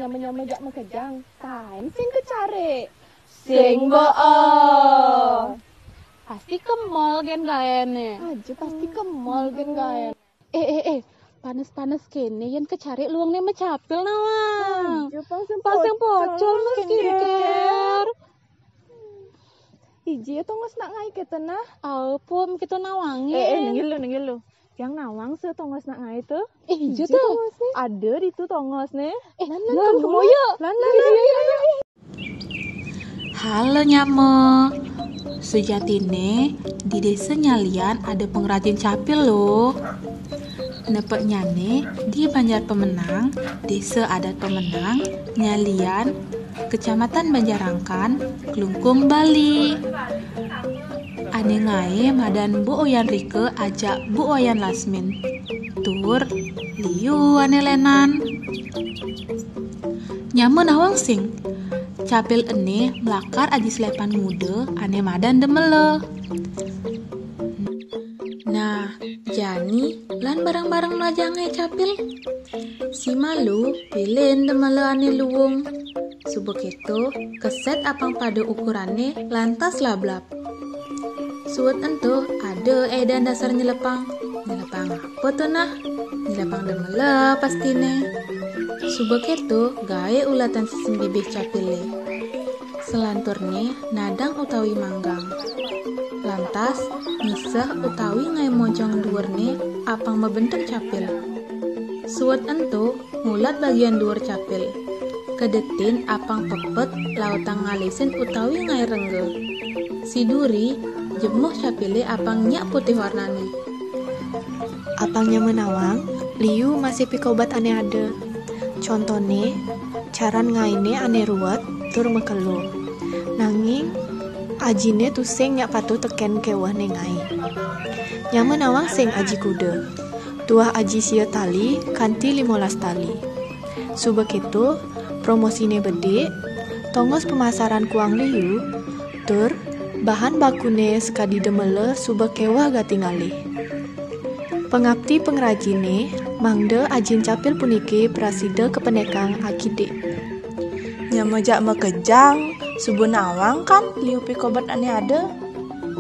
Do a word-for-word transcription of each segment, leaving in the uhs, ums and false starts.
Nyama-nyama jak makejang, taén sing kecarik. Sing bo'o. Pasti ke mall gén gaéné. Aja pasti ke mall gén gaéné. Eh, eh, eh, panas-panas kéné yén kecarik luungné ma Capil nawang. Aja pang sing pocol, Mas, skincare. Iji ya tongos nak ngaé kéto nah. Aé, Pum, kéto nawangé. Eh, eh, nenggil lu, nenggil lu. Yang nawang sé tongos nak ngaé to. Eh, ija to. Ada ditu tongosné. Eh, lan, lan, lan, lan, lan. Halo nyama. Sejatiné di désa Nyalian ada pengrajin capil loh. Nepeknyané di Banjar Pemenang, Désa Adat Pemenang, Nyalian, Kecamatan Banjarangkan, Klungkung, Bali. Ané ngaé madan Bu Oyan Rika ajak Bu Oyan Lasmin. Tur liu ané lénan. Nyama nawang sing. Capil ené melakar aji selepan muda ané madan Demela. Nah, jani lan bareng-bareng melajangaé capil. Si malu pilin Demela ané luung. Suba kéto, kesét apang pada ukurané lantas lablab. Suud ento ada édan dasar nyelepang. Nyelepang apa to nah? Nyelepang Demela pastiné. Suba kéto gaé ulatan sisin bibih capilé. Selanturné nadang utawi manggang. Lantas ngiseh utawi ngaé moncong duurné apang mabentuk capil. Suud ento ngulat bagian duur capil. Kedetin apang pepet lautang ngalisin utawi ngaé rengga. Si duri jemuh capilé apang nyak putih warnané. Apang nyama nawang, liu masih pikobat ané ada. Contoné, caran ngaéné ané ruwet tur makelo. Nanging ajiné tusing nyak patuh tekén kéwehné ngaé. Nyama nawang sing aji kuda. Tuah aji sia tali kanti limolas tali. Suba kéto, promosiné bedik, tongos pemasaran kuang liu, tur bahan bakuné sakadi Demela suba kéweh gati ngalih. Pangapti pangrajiné mangda ajin capil puniki prasida kapendekang akidik. Nyama jak makejang, suba nawang kan liu pikobat ané ada.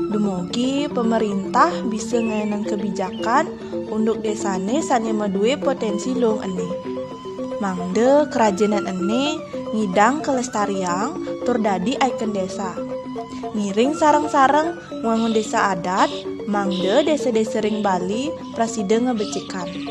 Dumugi pemerintah bisa ngaénan kebijakan unduk désané sané madué potensi luung ené. Mangda kerajinan ené ngidang kelestariang tur dadi ikon désa. Ngiring sareng-sareng ngwangun désa adat, mangda désa-désa ring Bali prasida ngabecikan.